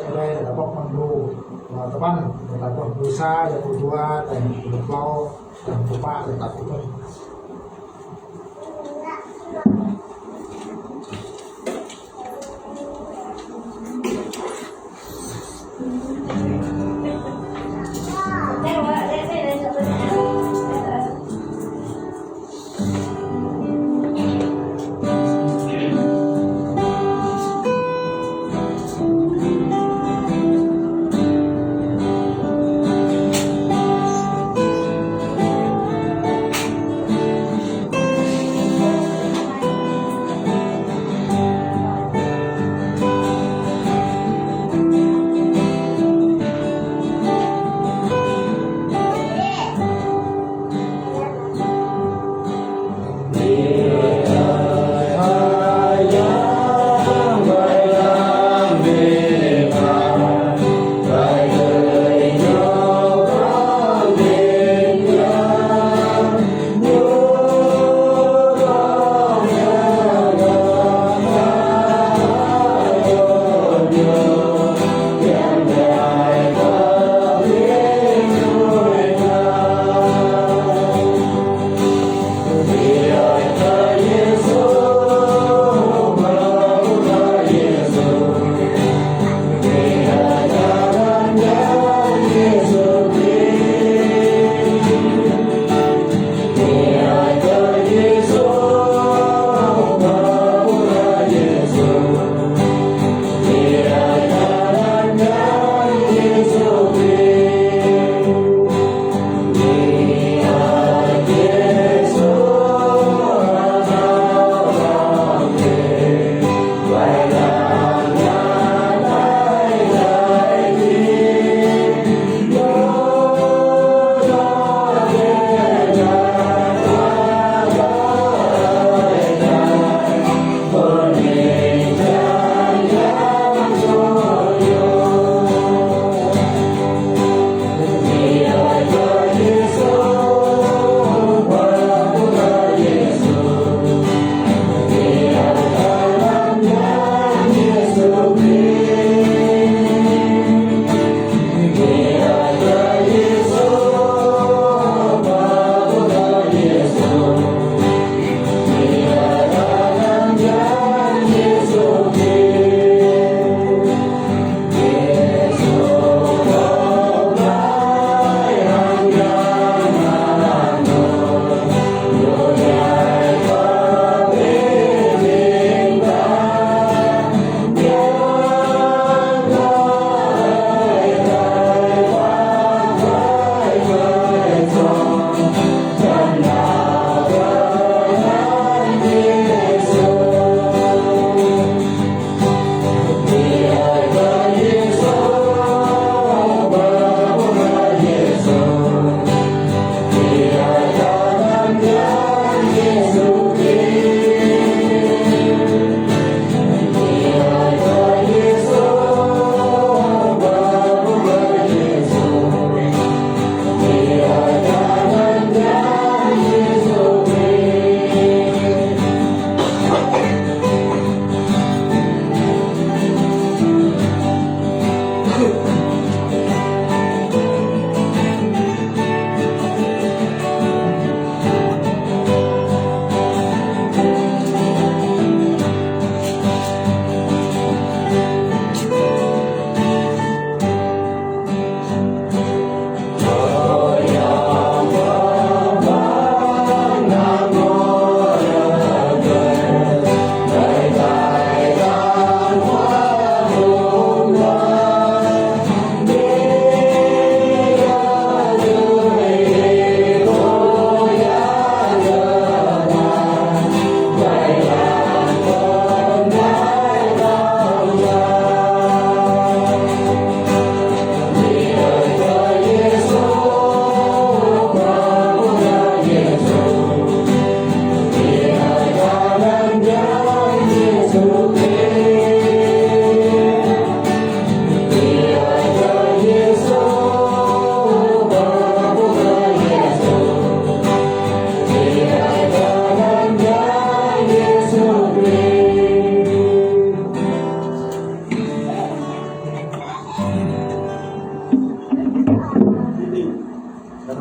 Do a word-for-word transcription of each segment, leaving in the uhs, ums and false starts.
Čơđai ta pŏk mơ̆ng lu, ơ, tơpăn, ta pŏk lu sa, ta pŏk dua, ta pŏk klâo, ta pŏk pă, ta pŏk pơ̆n.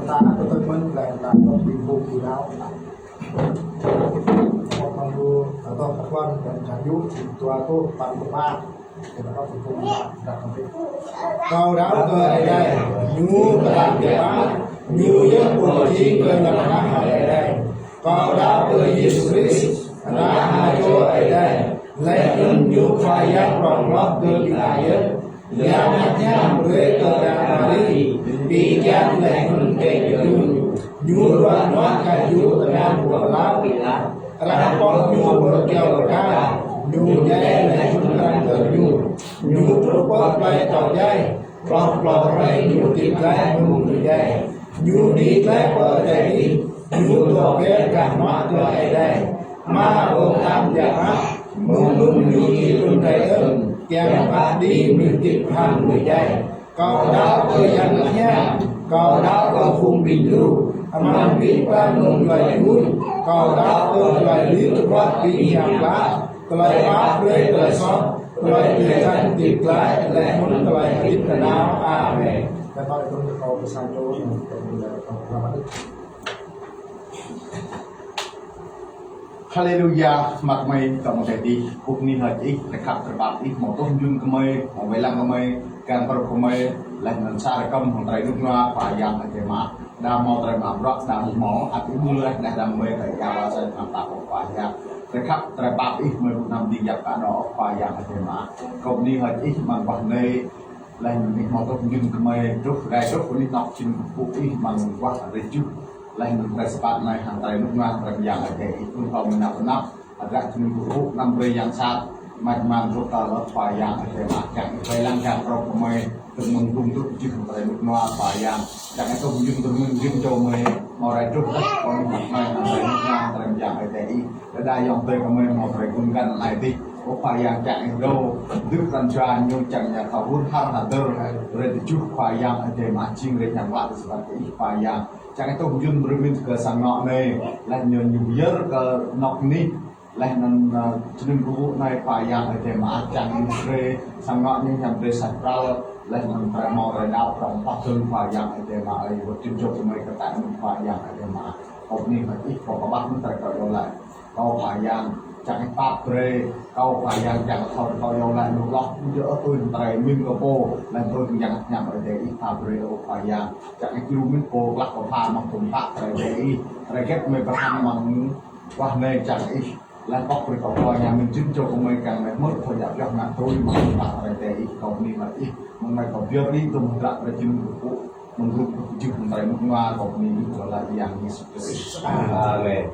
Ta ăt tơtơ̆ mơ̆n, laih ta dŏ ƀing phung ƀu đaŏ. Pŏk mơ̆ng lu, ta dŏ kơtuan, dan janyu, dua tuh, păn pơpă. Kâo đaŏ kơ Ơi Adai, Ñu pơtă biă mă, Ñu yơh pô jing kơ ñăp hơnăp Ơi Adai. Kâo đaŏ kơ Yêsu Krist, Ană ha čô Ơi Adai, laih anŭn Ñu Khua Yang prŏng hloh kơ ƀing ta yơh. Yang Bơngăt Hiam brơi kơ Đa Mari, ƀing kian laih anŭn kĕ Ñu. Ñu ruă nuă kơ gơyut tơngan pơklaih. Arăng pŏk Ñu pơ kyâo rơka, Ñu djai laih anŭn arăng dơr Ñu. Ñu truh pơ tơlơi tŏ djai, hloh hloh hrơi Ñu hơdip glaĭ mơ̆ng mơnuih djai. Ñu đĭ glaĭ pơ adai adih, Ñu dŏ ber gah hnuă kơ Ơi Adai. Ama ƀơ̆ng tam biă mă, mơ̆ng anŭn Ñu či trŭn rai dơ̆ng, kiăng pap đĭ mơnuih hơdip hăng mơnuih djai. Kâo đaŏ kơ Yang Bơngăt Hiam, kâo đaŏ kơ phung ƀing gru, amăng abih bang mơnuih djuai ơi, kâo đaŏ kơ tơlơi rĭm čô ƀing yang klă, tơlơi pap brơi tơlơi soh, tơlơi drơi jăn hơdip glaĭ, laih anŭn tơlơi hơdip nanao. Amen. Haleluya, mơak mơi kơ mơ̆ng adai adih, kơkuh bơni hơơč Ih, tơlơi khăp tơlơi pap Ih, hmâo tuh mơyun kơ mơi, hmâo wai lăng kơ mơi, kiăng pơrŭ kơ mơi, laih anŭn sa rơkơm hăng tơlơi rơnŭk rơnua Khua Yang Adai mơ̆n. Đa hmâo tơlơi mă bruă, đa hmâo, ăt Ih ƀuh laih, đa đăm mơi tơlơi yua sa črăn ta kơ Khua Yang. Tơlơi khăp tơlơi pap Ih mơi ƀu năm đĭ yap kơ anŏ Khua Yang Adai mơ̆n. Kơkuh bơni hơơč Ih amăng guah anai, laih anŭn Ih hmâo tuh mơyun kơ mơi, truh rai truh kơ anih anŏ jing kơkuh Ih amăng guah hrơi tơjuh. Laih anŭn hrơi Sabat anai hăng tơlơi rơnŭk rơnua hăng tơlơi mơyang Ơi Adai Ih, phung kâo mơi nao pơ anăp, adră jơnum kơkuh anăm brơi yang sat, mă mơ̆n truh kơ lŏn Khua Yang Adai mơ̆n, kiăng Ih wai lăng kiăng pơrŭ kơ mơi, tơ̆ng mơ̆ng ƀing truh tơjuh tơlơi rơnŭk rơnua Khua Yang, kiăng Ih tuh mơyun tơlơi mơyun jing čô mơi, hmâo rai truh kơ anih anŏ anai hăng tơlơi rơnŭk rơnua hăng tơlơi mơyang Ơi Adai Ih. Đơđa ayŏng adơi kơ mơi hmâo tơlơi gŭn găn anai adih. Ơ Khua Yang, kiăng Ih dŏ, dưi pran jua ñu, kiăng ñu thâo hur har hơdơr hrơi tơjuh Khua Yang Adai mơ̆n, jing hrơi yang klă tơlơi Sabat kơ Ih Khua Yang. Kiăng Ih tuh mơyun brơi mơ̆n kơ sang anŏ anai, laih ñu ñu yơr kơ anŏ anih, laih anŭn, ơ, jơnum kơkuh anai Khua Yang Adai mơ̆n, kiăng Ih brơi sang anŏ ñu hiam brơi sa pral, laih anŭn brơi hmâo tơlơi đaŏ prŏng pap dơ̆ng Khua Yang Adai mơ̆n, ơi, wơ̆t jing čô kơ mơi kơ ta anŭn Khua Yang Adai mơ̆n. Kơkuh bơni hơơč Ih, kâo pơƀah mơ̆n tơlơi kâo iâu laĭ. Kâo Khua Yang, kiăng Ih pap brơi, kâo Khua Yang, kiăng thâo kâo iâu laĭ lu hloh, ƀu djơ̆ tui tơlơi mĭn kơ pô, laih tui Yang Bơngăt Hiam Ơi Adai Ih pap brơi, ơ Khua Yang. Kiăng Ih djru mĭn pô, klah pơpha mă tŭm pă tơlơi Ơi Adai Ih, tơlơi hơget mơi pơkă mơ̆ng guah anai kiăng Ih, laih pŏk brơi kơ Khua Yang mơ̆n jing čô kơ mơi kiăng mơi hmư̆, Khua Yang pioh ngă tui mơ̆ng tŭm pă tơlơi Ơi Adai Ih, kâo bơni hơơč Ih, mơ̆ng anai kâo pơyơr đĭ tơ̆m hră brơi jing kơkuh, mơ̆ng gru kơkuh jing tơlơi rơnŭk rơnua, kâo bơni Ih, tơlơi Yang Yêsu Krist. Amen.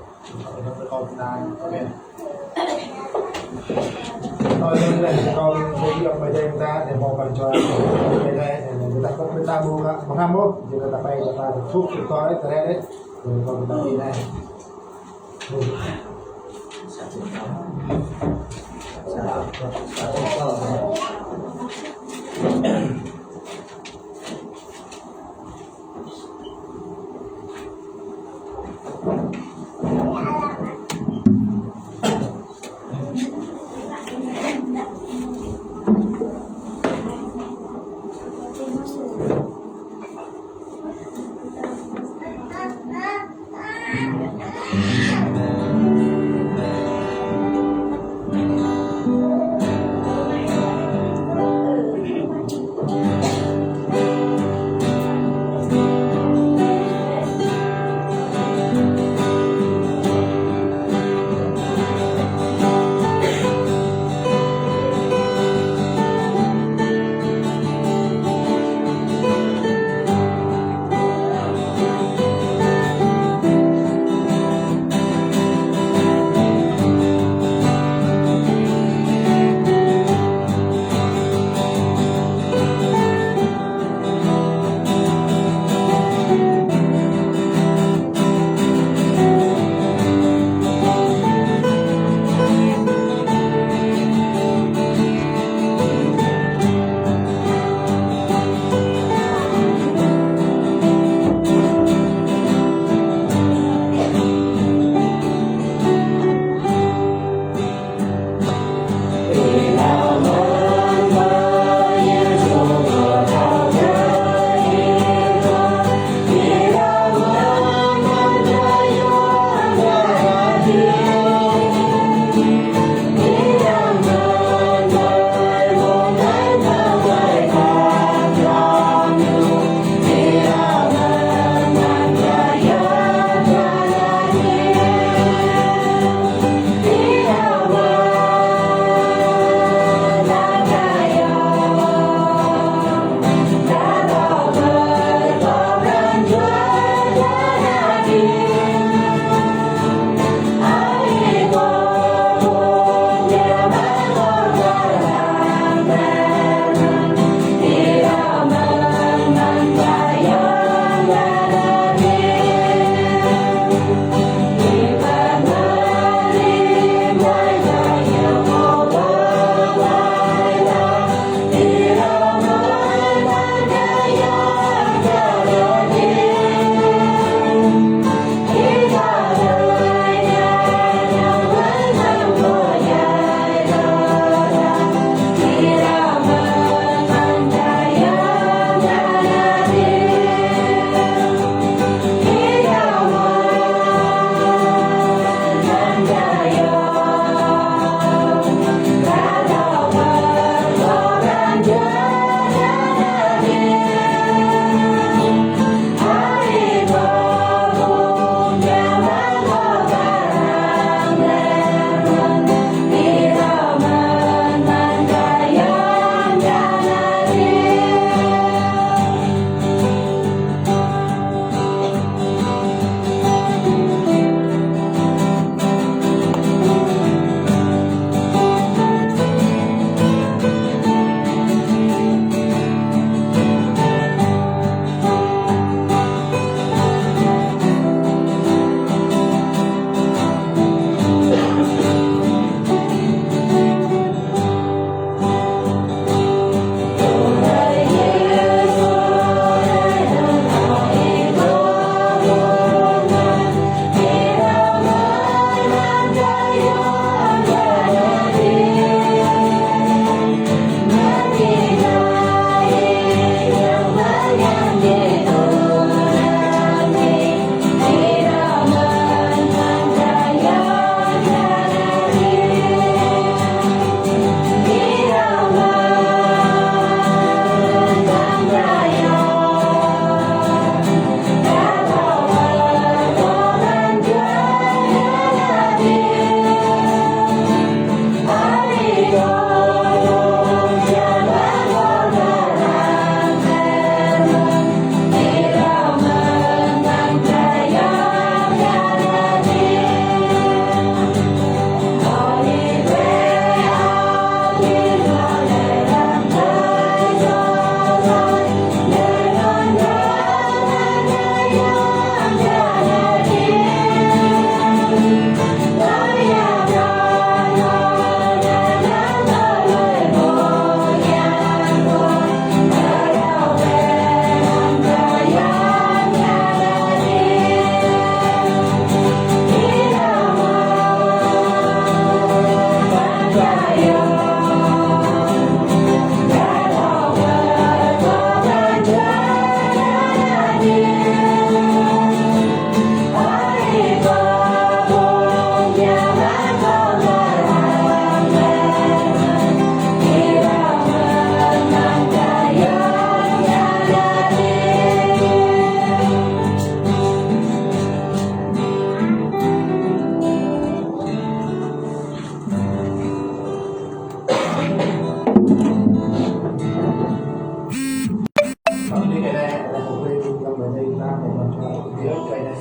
Yơh, tơlơi anai.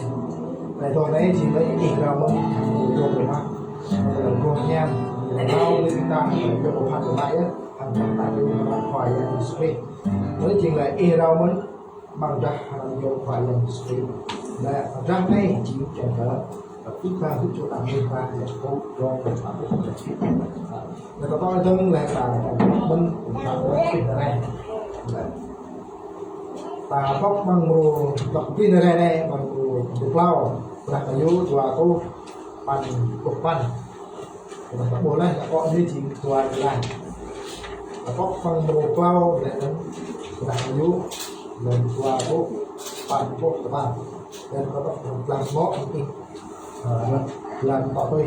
Tơlơi anai jing lĕ ih rao mơ̆n, hăng mơ̆ng yơh pơmă. Tơlơi boh hiam, rao lĕ ta, yơh pơphan pơmă yơh, hăng ta yơh pơmă Khua Yang Yêsu Krist. Anai jing lĕ ih rao mơ̆n, amăng drah hăng yơh Khua Yang Yêsu Krist. Lĕ drah anai jing kiăng kơ, ta pơphan hơdip čô ta mơ̆n ta, yơh kơ drong ta pơphan. Lĕ ta tơl dơ̆ng lĕ ta mơ̆n, ta pơphan pơmă. Lĕ. Ta pŏk amăng mrô, pŏk pih anai anai, amăng mrô, mrô klâo, ƀrah kơ ñu dua rơtuh păn pluh păn. Ƀrah ta ƀuh laih, ta pŏk anai jing dua jơlan. Ta pŏk amăng mrô klâo, lĕ anŭn, ƀrah kơ ñu, lĕ dua rơtuh păn pluh păn. Lĕ ta pŏk amăng jơlan mơ̆, anŭn, ơ, jơlan pŏk tui.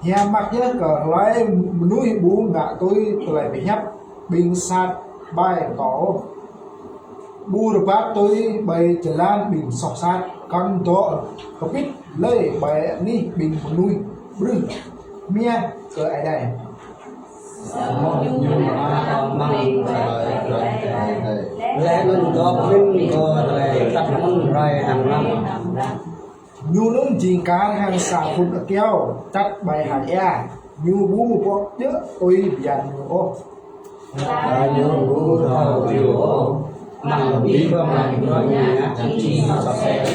Hiam mă yơh kơ hlơi mơnuih ƀu ngă tui tơlơi pơhiăp ƀing sat ƀai pơtô ôh. Ƀu rơbat tui ƀơi jơlan ƀing soh sat, kăn dŏ kơpĭt lơi ƀơi anih ƀing mơnuih ƀrưh mia kơ Ơi Adai. Laih anŭn dŏ pơmĭn kơ tơlơi tăp mơ̆n rai hăng năm. Ñu anŭn jing kar hăng sa phŭn akâo čăt ƀơi hang ia. Ñu ƀu pŏk djơ̆ tui bơyan ñu ôh. Ñu ƀu thâo triu ôh, amăng abih bang djuai ania jing soh sel.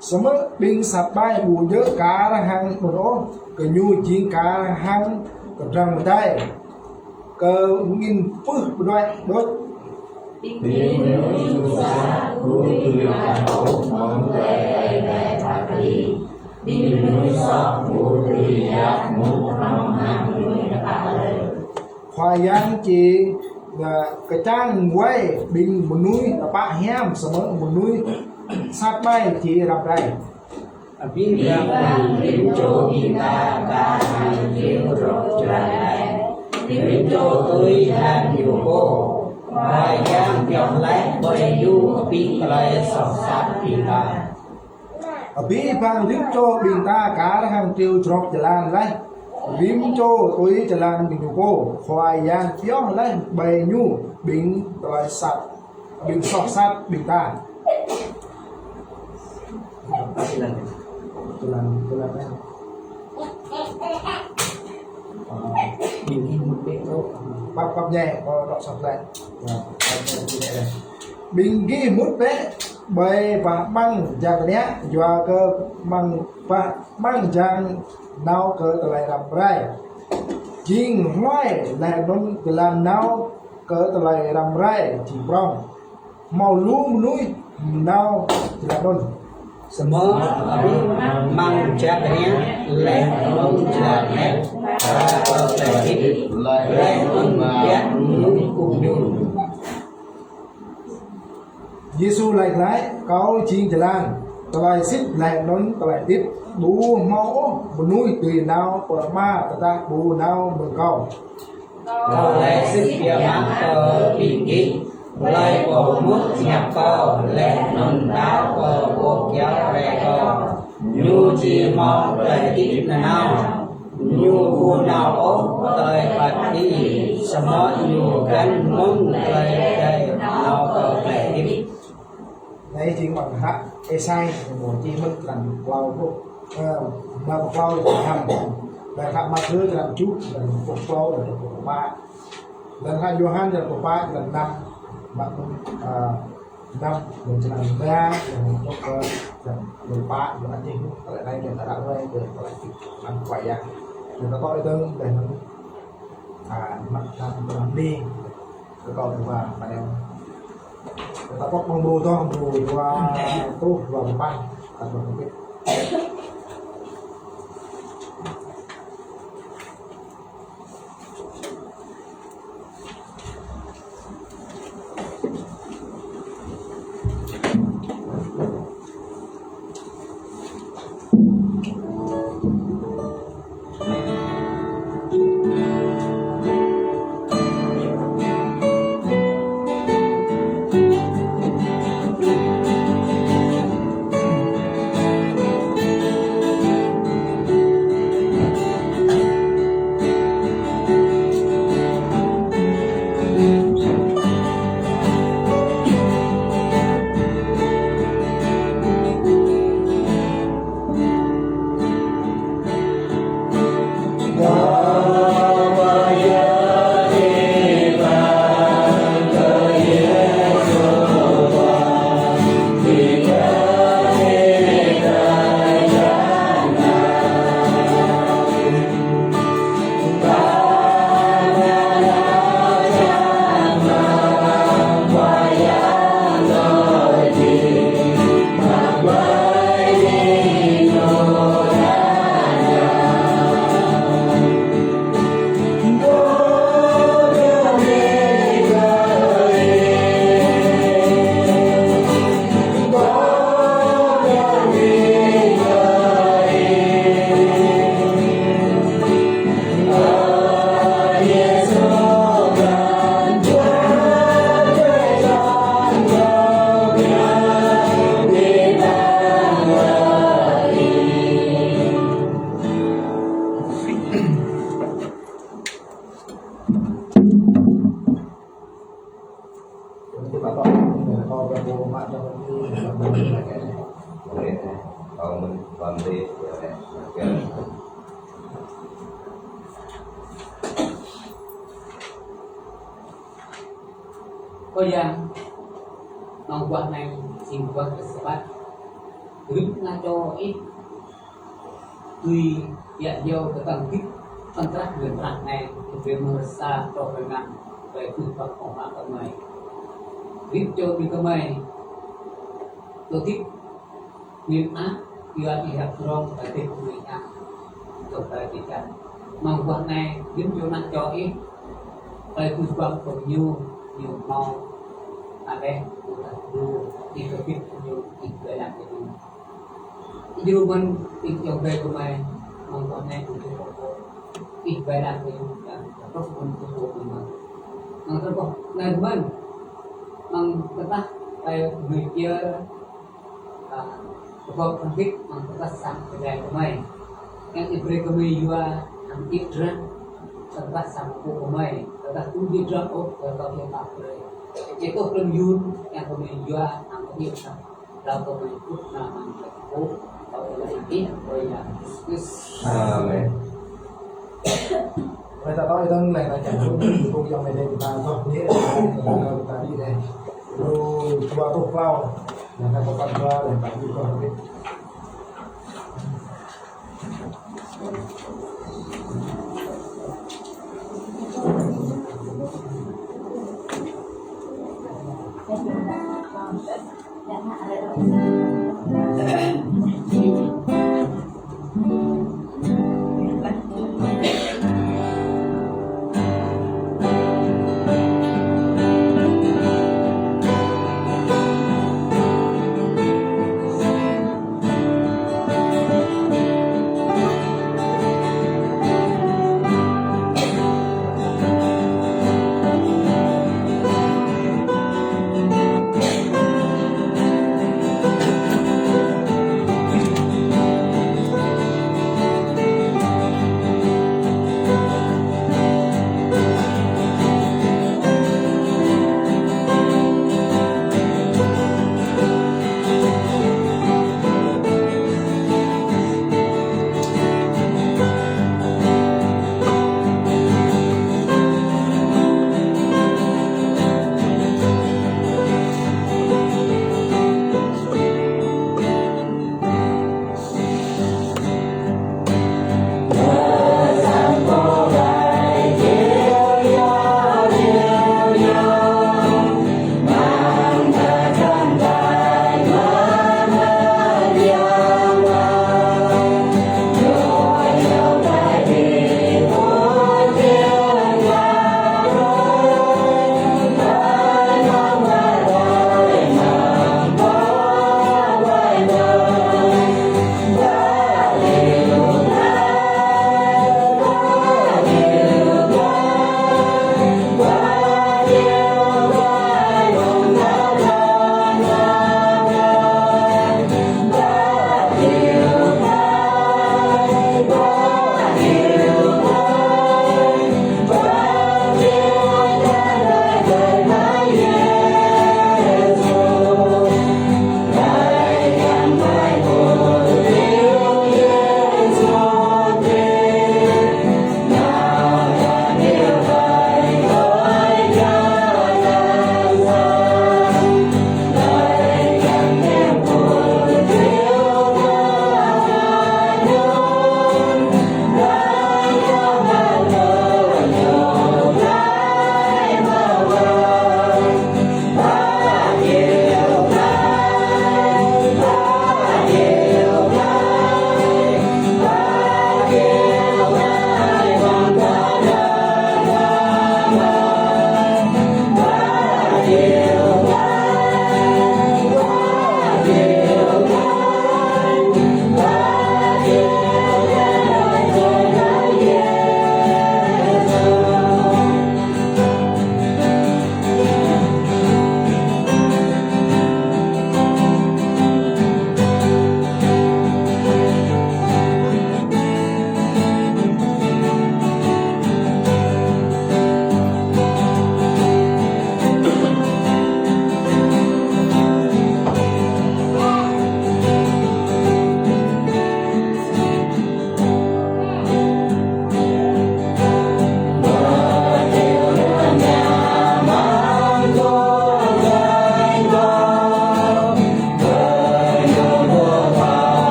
Samơ̆ ƀing sat ƀai ƀu djơ̆ kar hăng anŭn ôh, gơñu jing kar hăng kơdrăng mơdai. Kơ angin pưh pơđuaĭ đôč. Ƀing mơnuih soh ƀu dưi ngă ôh mơ̆ng tơlơi Ơi Adai phat kơđi. Ƀing mơnuih soh ƀu dưi yap mŭt hrŏm hăng mơnuih tơpă hlơi. Khua Yang či, ơ, kơčăng wai ƀing mơnuih tơpă hiam samơ̆ mơnuih sat ƀai či răm rai. Abih bang rĭm čô ƀing ta kar hăng triu rŏk jơlan laih. Rĭm čô tui jơlan ñu pô. Khua Yang pioh laih ƀơi ñu abih tơlơi soh sat ƀing ta. Abih bang rĭm čô ƀing ta kar hăng triu rŏk jơlan laih. Rĭm čô tui jơlan ñu pô. Khua Yang pioh laih ƀơi ñu ƀing tơlơi sat, ƀing soh sat ƀing ta. Tơlơi, tơlơi anai. Ơ, ƀing gih mŭt bĕ, ơ, pap, pap ñe, kâo dŏ soh laih. Ơ, pap ñe, pap ñe. Ƀing gih mŭt bĕ, ƀơi bah amăng jang tơnah, yua kơ amăng bah amăng jang nao kơ tơlơi răm rai jing hluai, laih anŭn jơlan nao kơ tơlơi răm rai jing prŏng. Hmâo lu mơnuih nao jơlan anŭn. Samơ̆ abih bang jang tơnah laih anŭn jơlan hiăp, ƀrah kơ tơlơi hơdip, laih anŭn biă mơnuih kơkuh ñu. Yêsu laĭ glaĭ: Kâo jing jơlan, tơlơi sĭt laih anŭn tơlơi hơdip. Ƀu hmâo ôh mơnuih dưi nao pơ Ama tơdah ƀu nao mơ̆ng Kâo. Kâo laĭ sĭt biă mă kơ ƀing gih, hlơi pô hmư̆ hiăp Kâo laih anŭn nao pơ boh kyâo rai Kâo, ñu či hmâo tơlơi hơdip nanao. Ñu ƀu nao ôh pơ tơlơi phat kơđi, samơ̆ ñu găn mơ̆ng tơlơi Ơi Adai nao kơ tơlơi hơdip. Anai jing amăng hră Êsai, mơ̆ng čih mơ̆n črăn klâo pluh, ơ, rơma pluh klâo lĕ hăm. Lĕ hră Mathiơ črăn tơjuh, črăn pluh klâo, črăn pluh pă. Lĕ hră Yôhan črăn pluh pă, črăn năm. Mă, ơ, năm, mơ̆ng črăn rơma, črăn pluh pă, črăn pluh pă, črăn čih mơ̆n, tơlơi anai kiăng ta ră ruai, kơ tơlơi čih amăng Khua Yang. Lĕ ta tŏ ih dơ̆ng, lĕ anŭn, ơ, mă črăn pluh năm anai. Kơ kâo dua pă anai. Kơ ta pŏk amăng mrô dơ̆ng, mrô dua rơtuh dua pluh pă. Kơ kâo pơpĭt. Ơ Yang, mơguah anai jing mơguah kơ Sabat. Rĭm ană čô Ih dưi djă̱ iâu kơ tơlơi hơdip tơngkrah lŏn tơnah anai, kơ brơi mơ̆ rơsa truh rơnang, brơi kơ pơkŏh mă kơ gơmơi. Rĭm čô ƀing gơmơi, tơlơi hơdip Mĭn ah, yua Ih răng rong tơlơi hơdip mơnuih ah, dŏ tơlơi hơdip čang. Mơguah anai, rĭm čô ană čô Ih, tơlơi kơkuh pơpŭ ñu, ñu hmâo, anai, kơ tơlơi hơdip, Ih kơkuh pơpŭ ñu, Ih brơi lăng kơ ñu. Ih djru mơ̆n, Ih čang brơi kơ gơmơi, mơguah anai, kơkuh pơpŭ, Ih brơi lăng kơ ñu, čang, truh mơ̆n kơkuh pơpŭ mơ̆n. Mơ̆ng truh mơ̆n, mơ̆ng tơdah, tơlơi mơnuih kiơ, Ơ, kơ pơpŭ hơdip mơ̆ng tơlơi sang kơ gơmơi. Yang Ih brơi kơ gơmơi yua hăng djơ̆ drah, tơlơi sang kơ gơmơi. Tơdah ƀu djơ̆ drah ôh, kơ tơlơi Ih pap brơi. Ih tŭ klem yun, yang kơ gơmơi yua hăng djơ̆ drah. Đaŏ kơ gơmơi kơkuh pơpŭ, kơ tơlơi Ih, kơ Yang Yêsu Krist. Amen. Ơi, ta đaŏ ih dơ̆ng, lĕ ta čang čŭn, kơ Yang Mơguah ta, kơ ñu, kơ ta đi deh. Lu dua tuh klâo, yang ta kơpăn dua, yang ta đi kơ.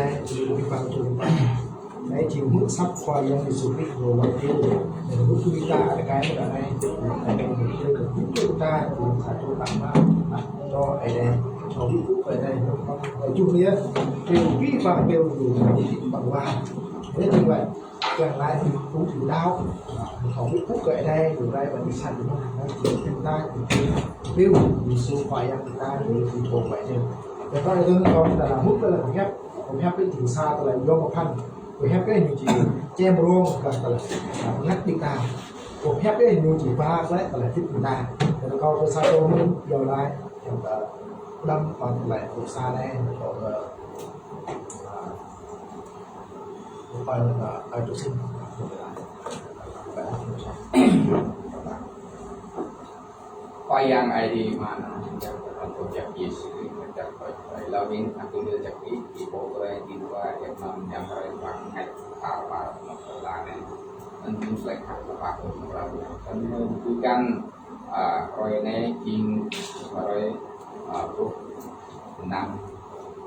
Ih ƀuh ƀing ta čô ƀing ta. Anai jing hmư̆ asăp Khua Yang Yêsu Krist ñu laĭ kơ, hmư̆ ƀing ta rơkai mơ̆ng anai. Anai jing hmư̆ kơ ƀing ta, ƀing ta čô ƀing ta mă, mă tŭ Ơi Adai, thâo hmư̆ kơ Ơi Adai, hmư̆ kơ Ơi Adai. Čuh yơh, kơ ƀing ta kơ ƀing ta ƀing wa. Anai jing wa, kiăng laĭ ƀing phung ƀing đaŏ, thâo hmư̆ kơ Ơi Adai, ƀing ta ƀing ta sa ƀing ta, anai jing ƀing ta, ƀing ta, ƀing Yêsu Khua Yang ƀing ta, ƀing ta ƀing ta. Ƀing ta ƀing ta hmư̆ kơ laĭ pơhiăp, pơhiăp kơ jing sa tơlơi yom pơphan. Pơhiăp kơ ñu či čem rong kơ tơlơi, a, ngă ƀing ta. Pơhiăp kơ ñu či ba tơlơi, tơlơi hơdip ƀing ta. Tơlơi kâo pơsa kơ mơ̆n, yua lai, yua, a, đăm pơhiăp tơlơi pơsa anai, kâo, a, a, pơhiăp, a, ai tu sin. Khua Yang Aê Diê Ama anŭn, Yang Bơngăt Jăk Yêsu, Bơngăt Jăk Ơi Adai. Laih anŭn, anŭn tui Bơngăt Jăk Ih, Ih pô brơi, Ih dua, Ih anŭn, Yang brơi, Bơngăt Jăk, Ih pô brơi, Ih anŭn, Ih pô brơi, Ih pô brơi, Ih pô brơi, a, hrơi anai jing hrơi, a, pluh năm,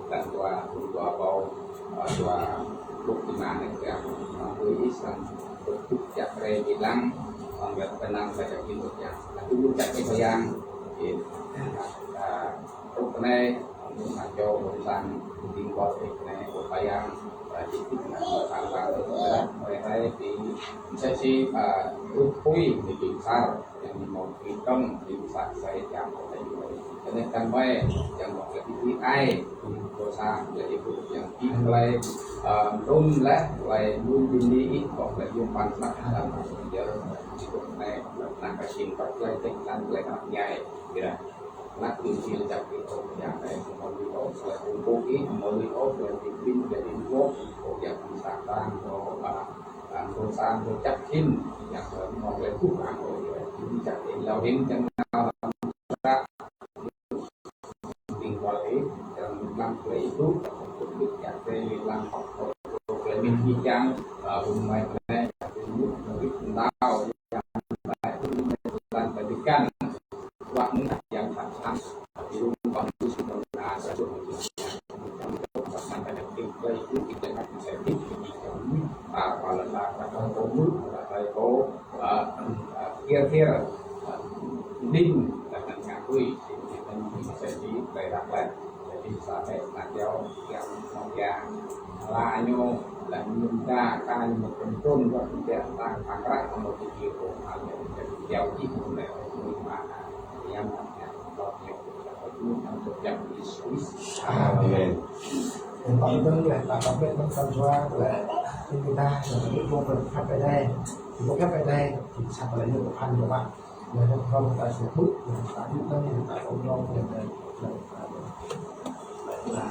blan dua, pluh dua rơbâo, a, dua pluh lima anai, a, hrơi Ih sang, ƀuh jak rai ƀiă lăng, a, ƀiă pơnăng ƀiă jak ƀiă jak. Laih anŭn jak rai Khua Yang, a, a, hrơi anai, a, anŭn a čô ƀôn sang, ƀing kâo hrơi anai, ƀuh Khua Yang, a, čih čih anŭn, a, sang sang, a, hrơi anai, ƀing mơsĕ si, a, ƀuh apui, ƀing sar, Yang mơ̆ng ƀing tong, ƀing sa sai jang kơ ƀing. Kơ anai kăn ƀai, yang mơ̆ng lĕ ƀing ai, ƀing kơ sa, lĕ ƀing yang ƀing lĕ, ơ, tŭm lĕ, lĕ mŭn ƀing ni ih, kơ lĕ yôm păn săk hăng, yơh, ƀing kơ anai, lĕ năng kơ sin kơ lĕ tĕk lăng lĕ kơ ñai, kơ anai. Lăk ƀing si lĕ jak ƀing kơ yang anai, mơ̆ng ƀing ôh, lĕ ƀing kơ ih, mơ̆ng ƀing ôh, lĕ ƀing ƀing, lĕ ƀing gŏp, kơ yang ƀing sa tang, kơ, a, Ang kơ sang kơ čăk hin, yang kơ mơ̆ng lĕ kŭ ang kơ, ih čăk hin, laih anŭn čang nao, ƀing kơ ih, čang lăng kơ ih tŭ, kơ ih čăk kơ ih lăng, kơ ih min ih čang, a, ƀing mai kơ ih, čăk ih mŭt, kơ ih nao, yang mai kơ ih lăng kơ ih kăn. Amen. Yang penting là ta có biết tâm jua là chúng ta là cái công việc khắp cái đây, thì có khắp cái đây thì sắp là những cái phần của bạn. Là trong không ta sẽ bước, là ta biết tâm, là ta không lo, là, là, là, là,